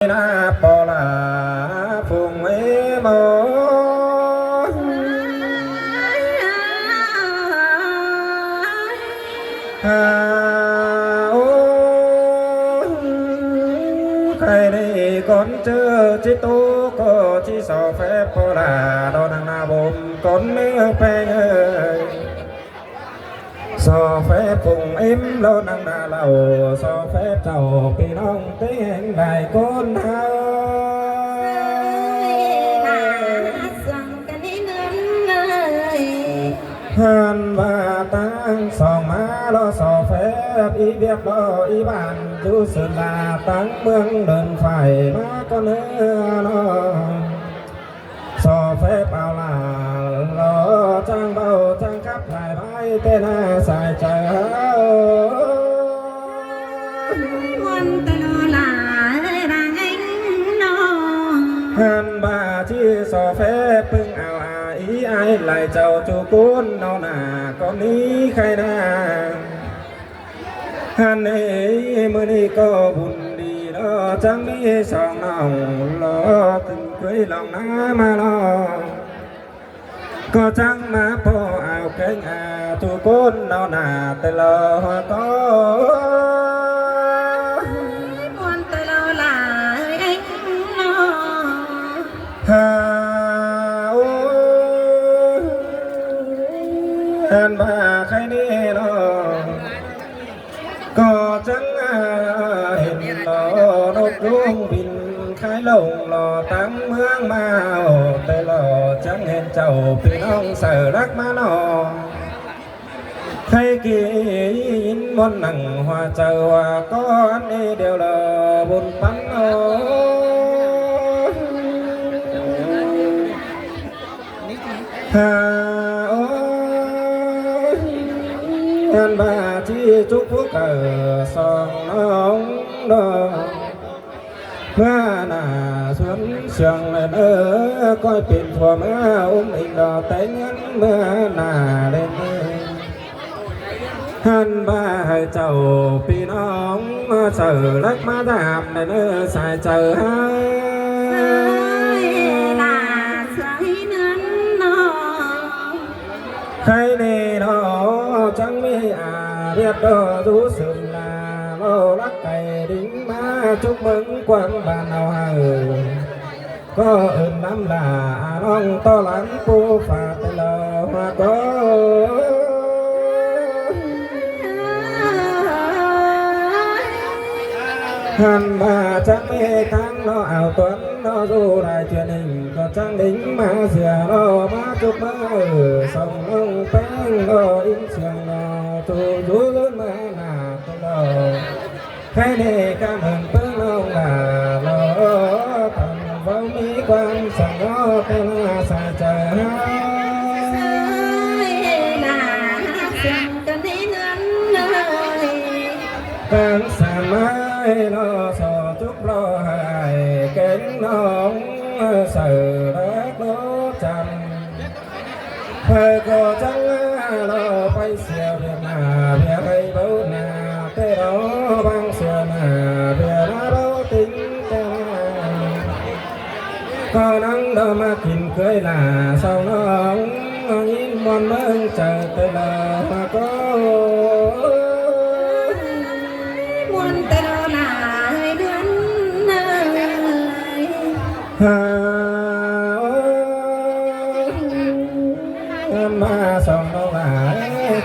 ນາປໍລາ ຝູງເອມອ ຮາໂອ ໄຄເນກ່ອນເຈີຈິໂຕ ກໍຈິຊໍແຟບປໍລາ ດອນນາງນາບົມ ກ່ອນເນີແປງເອີຍ. ຊໍແຟບຝູງເອມ ລາວນາງນາເລົ່າ ຊໍແຟບເຈົ້າພີ່ນ້ອງແຕ່ງຫຼາຍຄົນເຮົາ ຫັ້ນວ່າຕາງສອງມາ ລາວຊໍແຟບອີວຽກ ລາວອີບ້ານຢູ່ເຊີນລາ ຕາງເມືອງເດີນໄຟມາກໍເນີເນາະ. ຊໍແຟບເອົາຫຼານ ລາວຈັ່ງເວົ້າຈັ່ງຂັບຫຼາຍໄວ້ແຕ່ໜ້າສາຍໃຈເຮົາ ມ່ວນແຕ່ລາວຫຼາຍບາງເອງເນາະ ຫັ້ນບາຈີຊໍແຟບເພິ່ງເອົາອາອີອາຍຫຼາຍເຈົ້າຈຸກຸນເນາະ ໜ້າກໍໜີໄຄນາ ຫັ້ນເອ ມື້ນີ້ກໍບຸນດີເນາະ ຈັ່ງມີສອງນ້ອງລອ ຂຶ້ນເຄີຍລອງນາມາລອ ກໍຈັ່ງມາພໍ້ເອົາແກງອາທຸກຄົນເນາະ ໜ້າແຕ່ລະກໍ ມ່ວນແຕ່ລາວຫຼາຍເນາະ ຮາໂອ ອັນວ່າໃຄນີ້ເນາະ ກໍຈັ່ງເຫັນລອ ນົກຍຸງບິນຄາຍລົງລອ ຕາງເມືອງມາເອົາແຕ່ລອ ຈັ່ງເຫັນເຈົ້າພີ່ນ້ອງໃສ່ລັກມານອ ໃຫ້ກິນມ່ວນໜັງຫົວໃຈວ່າ ກ່ອນນີ້ດຽວລອບຸນປັນເນາະ. ຮາໂອຍ ອັນບາຈີຈຸກຜູ້ເກີດສອງນ້ອງດອກ ເມື່ອໜ້າສວນເຊື່ອງແລະເອີ ກ້ອຍເປັນຜົວເມືອອຸ້ມອີກດອກ ແຕ່ງເງິນເມື່ອໜ້າແລະເອີ ຫັ້ນວ່າໃຫ້ເຈົ້າພີ່ນ້ອງມາເຊີລັກມາດາມໃນເນີສາຍເຈີເຮົາ ໃຄແນ່ເນາະ ຈັ່ງມີອາວຽດດອກຢູ່ເຊິ່ງໜ້າ ເວົ້າລັກໄກ່ດິງມາຈຸກເບິ່ງກວາມບ້ານເຮົາ ກໍເອີ້ນນຳລາອານ້ອງຕໍ່ຫຼັງປູ່ຟ້າໄປລອມາກໍ ຫັ້ນວ່າຈັກເມຕັງເນາະ ອາວຕອນເນາະ ຢູ່ຫຼາຍເທື່ອໜຶ່ງ ກໍຈັ່ງໄດ້ຍິນມາເສຍເນາະ ມາຈຸບມາເອີ ສ່ອງນ້ອງແປ້ງເນາະ ອີງສຽງເນາະ ໂຕຢູ່ເລີນມາໜ້າເນາະ. ໃຫ້ເດກາເມີນເພິ່ງນ້ອງຫຼ້າຫຼໍ ຕອນເວົ້າມີຄວາມສັງເນາະ ແຕ່ລະສາຍໃຈເຮົາ ນາຮັກສຽງກັນໃນເຮືອນເລີຍ ຕັ້ງສາມາຍເນາະ ຊໍຈຸກລໍໃຫ້ແກງນ້ອງ ໃສ່ແລກໂລດຈຳ ເພິ່ນກໍຈັ່ງລາລາວໄປເສຍເວລາ ເວລາໃຫ້ເບົາໜ້າ ແຕ່ລາວບາງເສຍໜ້າ ເວລາເບົາຕິງແຕ່ລາວ ກໍນັ່ງດອມມາກິນເຄີຍລາ ສາວນ້ອງຍິນມ່ວນເມືອງໃຈແຕ່ລາວກໍ ມ່ວນແຕ່ລາວຫຼາຍເດືອນເອີຍ. ຫາ ໂອ້ຍ ມາສອງນ້ອງຫຼ້າ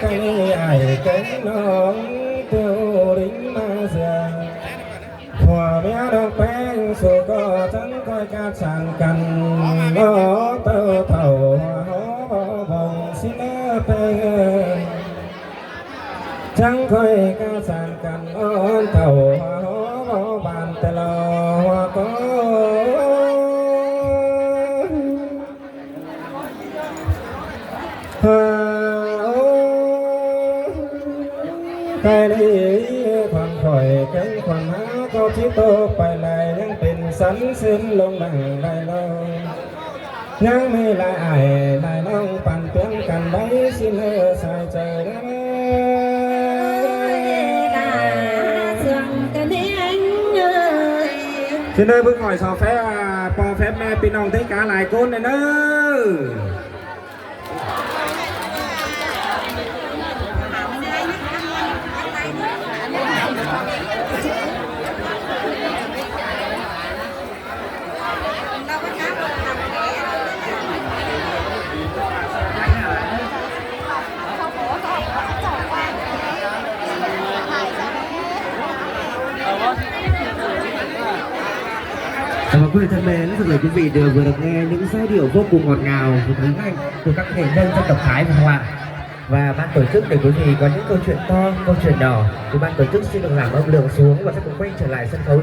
ໃກ້ອ້າຍແກ້ນ້ອງ ເຕີວລິງມາເສຍ ຜົວເມຍນ້ອງແປ້ງ ສູ່ກໍຈັ່ງຄ່ອຍການສ້າງກັນ ເນາະ ເຕີເຖົ້າຫົວຫົວບົງຊິເນີແປ້ງເອີຍ ຈັ່ງຄ່ອຍກະສານກັນ ອອນເຖົ້າຫົວຫົວບໍ່ບານແຕ່ລະຫົວກໍ ໄດ້ເລີຍຄວາມຂ້ອຍແຂງຄວາມຫາ ກໍທີ່ໂຕໄປຫຼາຍ ຍັງເປັນສັນເຊັ່ນລົງດັງໄດ້ເລີຍ. ຍັງມີຫຼາຍອ້າຍຫຼາຍນ້ອງ ປັນປ່ຽນກັນໄວ້ ຊິເນີສາຍໃຈເດີ ເອີຍ ຫຼ້າສວນກະແນງເອີຍ ຄືເດີ ເບິ່ງຂ້ອຍຊອກແຟ ພໍ່ແຟແມ່ພີ່ນ້ອງໄທກາຫຼາຍຄົນເດີ. Và quý vị thân mến, rất là quý vị được vừa được nghe những giai điệu vô cùng ngọt ngào của Thúy Anh, của các nghệ nhân dân tộc Thái vừa qua. Và ban tổ chức để quý vị có những câu chuyện to, câu chuyện nhỏ, thì ban tổ chức xin được giảm âm lượng xuống và sẽ cùng quay trở lại sân khấu.